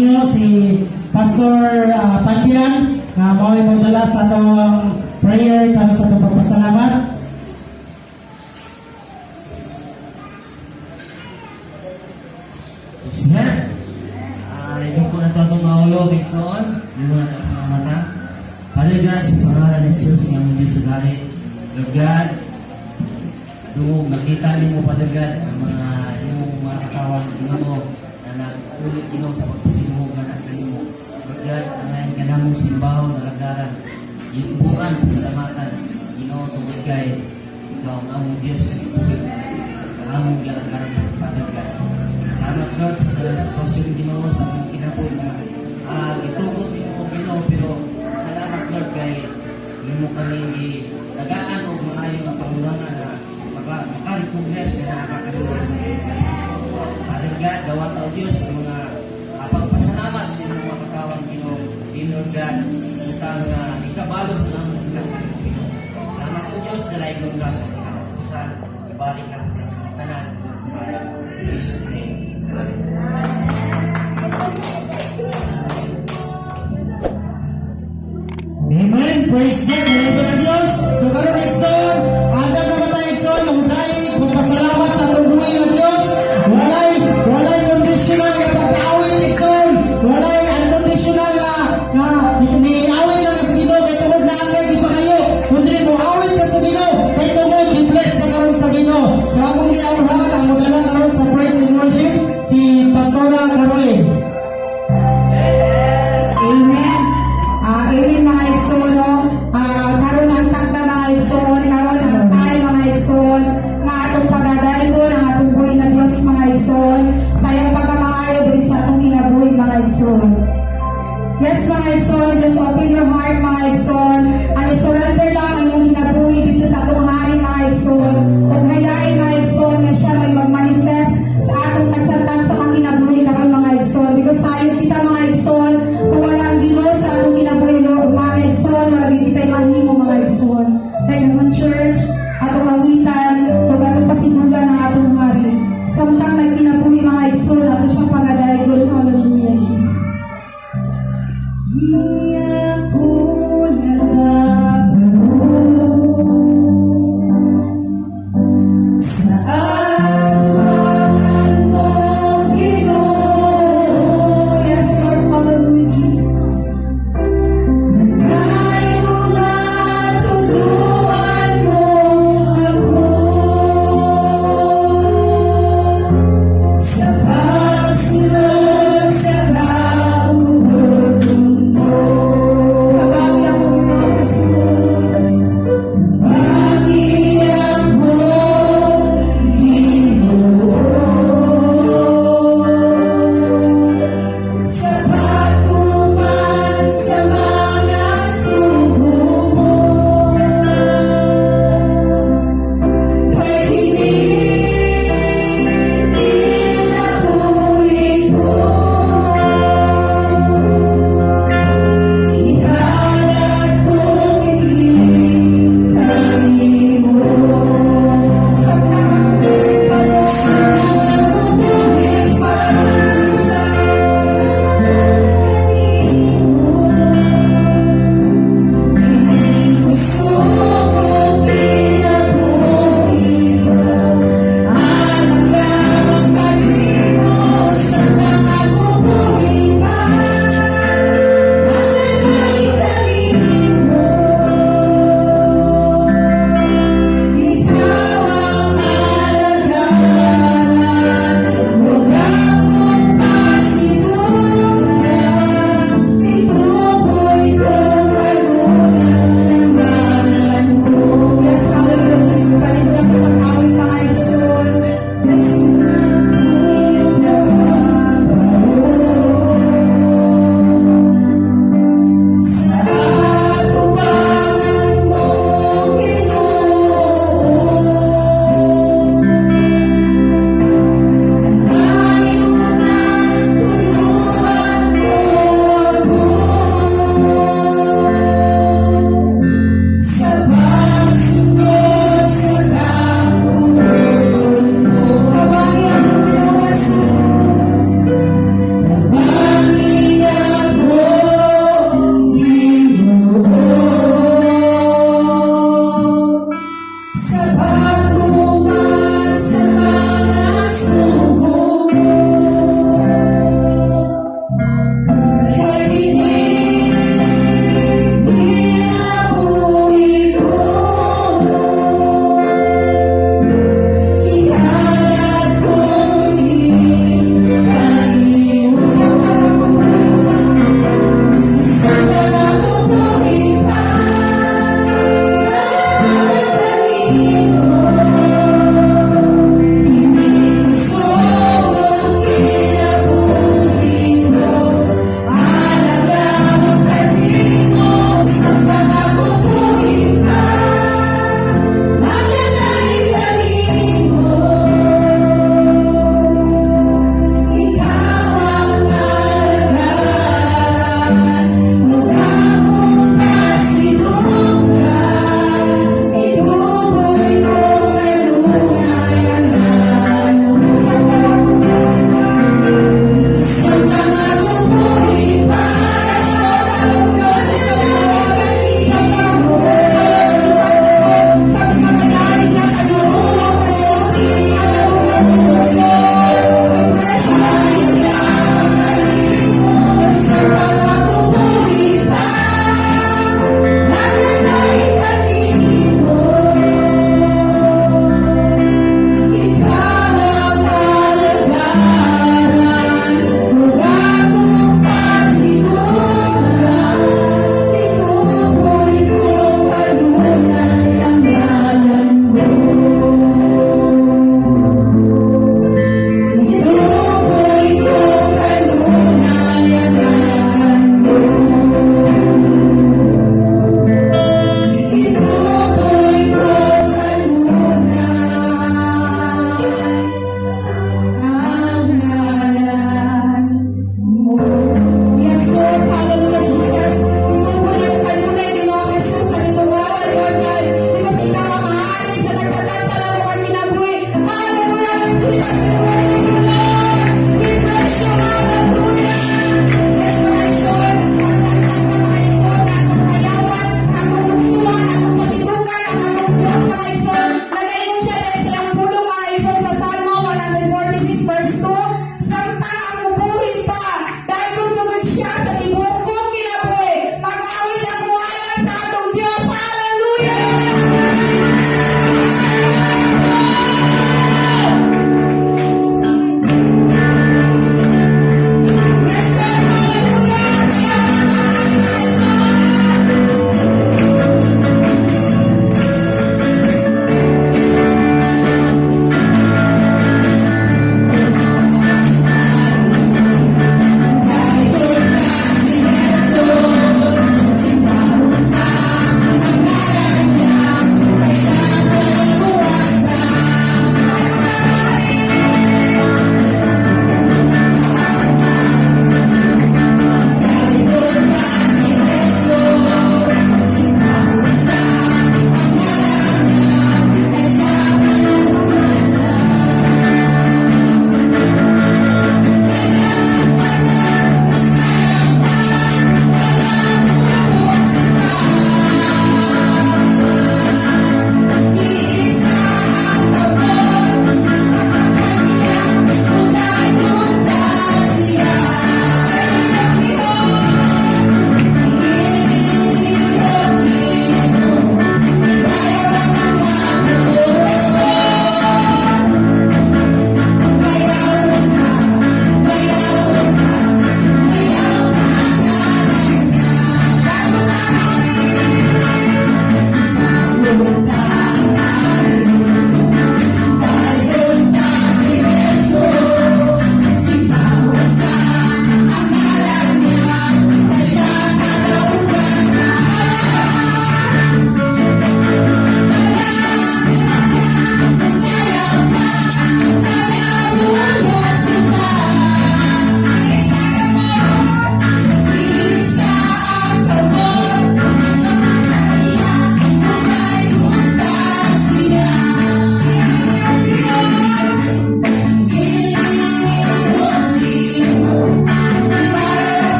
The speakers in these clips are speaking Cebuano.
gihangyo si Pastor Pandian nga mao'y magdala sa atong prayer karon sa atong pagpasalamat. Sir, yung po na ito itong maulog, Igsoon, yung na ito mga mata. Father God, sa pangalan ni Jesus, nga mong Diyos ugali. Lord God, dungog, nakita nimo, Father God, ang mga imong mga katawang Ginoo na nag-ulit, Ginoo, sa pagpasimong nga nasa nimo. Lord God, ang ngayon ka namong simbahon, nalagaran, ibuan, pasalamatan, Ginoo, tungod kay ikaw ang among Diyos, ang among galagaran, Father God. Salamat, Lord, sa talang sitwasyon, Ginoo, sa among kinabuhi nga gitugot nimo, Ginoo, pero salamat, Lord, kay nimo kami gitagaan og maayo nga panguna na maka-recognize nga nakakaliwa sa iyo. Father God, dawata o Diyos ang mga pagpasalamat sa imong mga katawang, Ginoo, Lord God, utang nga ikabalo sa among kinabuhi, Ginoo. Salamat o Diyos, dalay ka sa katapusan, ibalik na tanan. In Jesus' name. Amen. Amen. Praise God. Ito ng Diyos. So karon, igsoon, andam na ba tayo, igsoon, yung dahil pagpasalamat sa atong buhi ng Diyos. Walay conditional nga pagkaawit, igsoon. Walay unconditional na ni awit ka sa Ginoo kay tungod na angay di pa kayo. Kundi mo awit ka sa Ginoo kay tungod gi-bless ka karon sa Ginoo. So akong giamhan ang modala karon sa praise and worship si Pastora Caroline. Amen. Amen mga igsoon, no? Karon ang takda, mga igsoon, karon ang time, mga igsoon, nga atong pagadaygon ang atong buhi na Dios, mga igsoon, sayang pagkamaayo diri sa atong kinabuhi, mga igsoon. Yes, mga igsoon, just open your heart, mga igsoon. And surrender lang ang imong kinabuhi dito sa atong hari, mga igsoon. Ug hayain, mga igsoon, nga siya may mag-manifest sa atong tagsa sa mga kinabuhi karon, mga igsoon. Because sayop kita, mga igsoon, kung wala ang Ginoo sa atong kinabuhi, mga igsoon, wala gyud kita'y mahimo, mga igsoon. Kaya naman, church, atong awitan, ug atong pasibugan ang atong hari. Samtang nagkinabuhi, mga igsoon, ato siyang pagadaygon. Hallelujah, Jesus. Di ako nagkabalo sa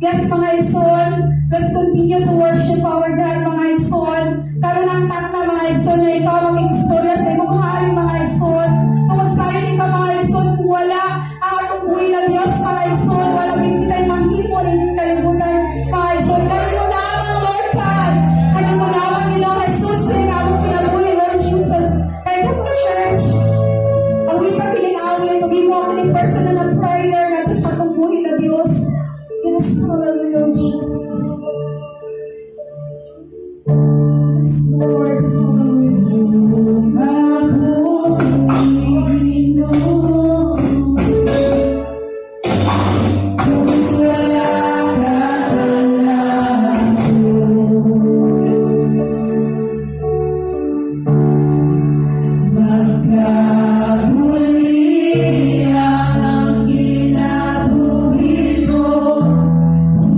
Yes, mga igsoon, let's continue to worship our God, mga igsoon. Karon ang takna, mga igsoon, na ikaw makikistorya sa imong hari, mga igsoon. Tungod sa kayo ikaw, mga igsoon, kung wala ang atong buhi na Diyos, mga igsoon, wala gid kita'y mahimo nining kalibutan, mga igsoon. Kanimo lamang, Lord God. Kanimo lamang, Ginoong Jesus, kini nga among kinabuhi, Lord Jesus. Kaya come on, church. Awita kining awit, ug imo kining personal na prayer ngadto sa atong buhi na Dios. Yes, hallelujah, Jesus. Yes, Lord, hallelujah. Mabuti, Ginoo, kung wala ka, wala ako. Magkabuliang ang kinabuhi ko. Kung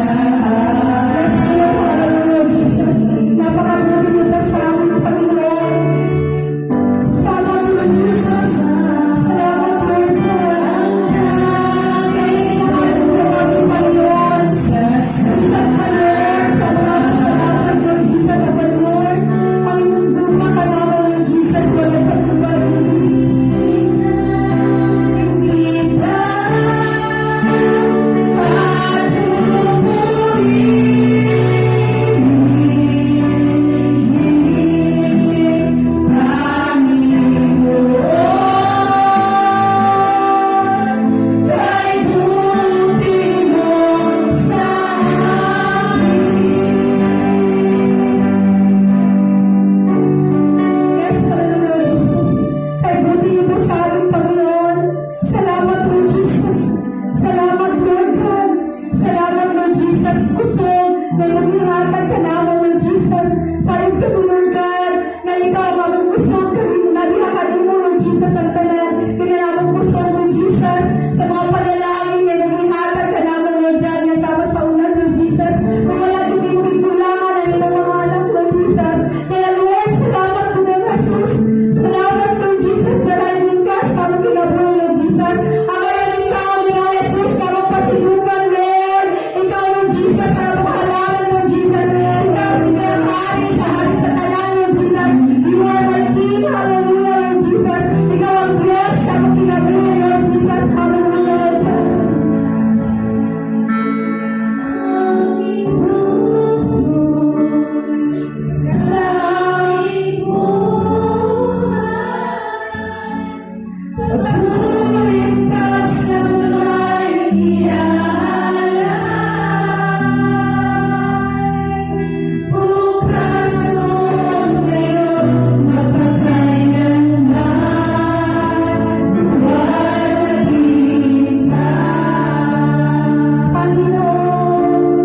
Yes, Lord, hallelujah, Jesus. Napakabuti mo po sa amin, Panginoon. Salamat, Lord Jesus. Salamat, Lord God. Kaya nakatulong kami, Panginoon. Isa pa, Lord, sa mga kasalanan, Lord Jesus, at Lord, ang iyong gugma kanamo, Lord Jesus, walang pagkubad, Lord Jesus. Kita at pupurihin, Panginoon, kay buti mo sa akin. Yes, hallelujah, Jesus. Kay buti niyo po sa amin, Panginoon. Salamat, Lord Jesus. Salamat, Lord God. Salamat, Lord Jesus. Kusog na iyong ihatag kanamo, Lord Jesus. Sayop kami, Lord God, na ikaw ang among kusog kami. Nadiha kanimo, Lord Jesus, ang tanan. Kini among kusog, Lord Jesus, sa mga panalangin na iyong ihatag kanamo, Lord God, nga sama sa ulan, Lord Jesus. Kung wala gid mo gikulangan ang imong mga anak, Lord Jesus. Kaya, Lord, salamat po ng Jesus. Salamat, Lord Jesus, dahil ka sa among kinabuhi, Lord Jesus. Ang ngayon ikaw, ni Jesus, ka magpasilukan, Lord. Ikaw, Lord Jesus, ang among Lord Jesus. Ikaw, sige, ang hari sa hari sa tanan, Lord Jesus. You are my King, hallelujah, Lord Jesus. Ikaw ang Diyos sa among kinabuhi, Lord Jesus. Hallelujah, Lord. Sa aming puso, sa aming buhay, patuloy ka sa may ialay. Bukas, noon, ngayon, magpakailanman, luwalhatiin ka. Panginoon.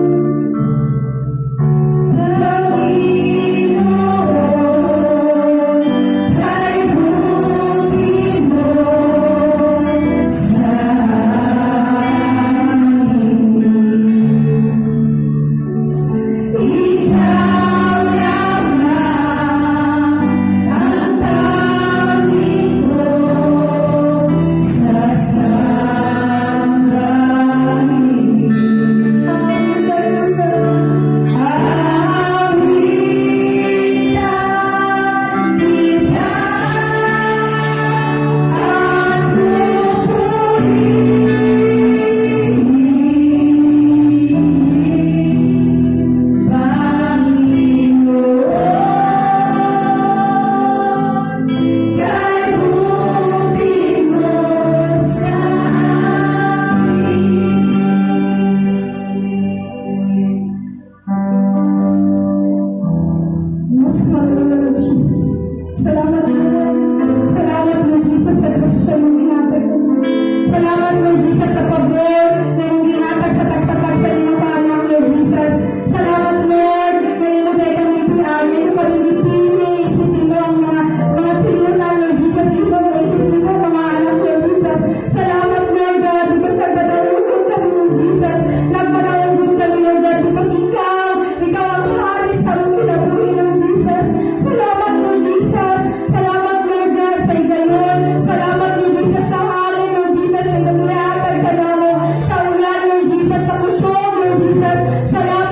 Panginoon, kay buti mo sa amin. Ikaw lamang ang tangi ko sasambahin. Awitan kita. Awitan kita at pupurihin, Panginoon, kay buti mo sa amin. Yes, hallelujah, Lord Jesus. Salamat, Lord. Salamat, Lord Jesus, sa grasya mong gihatag. Salamat, Lord Jesus, sa pabor na imong gihatag sa tagtapag sa imong paanak, Lord Jesus. Salamat, Lord, na imo dahil kami pian, imo kami gipili, isipin mo ang mga tinunan, Lord Jesus, imo mo isipin mo mga anak, Lord Jesus. Salamat, Lord God, because nagpadayugon kami, Lord Jesus. Nagpadayugon kami, Lord God, because ikaw ang hari sa among kinabuhi, Lord Jesus. Salamat, Lord Jesus. Salamat, Lord God, sa higayon. Salamat, Lord Jesus, sa hangin, Lord Jesus, sa imong gihatag kanamo. Sa ulan, Lord Jesus, sa kusog, Lord Jesus. Salamat.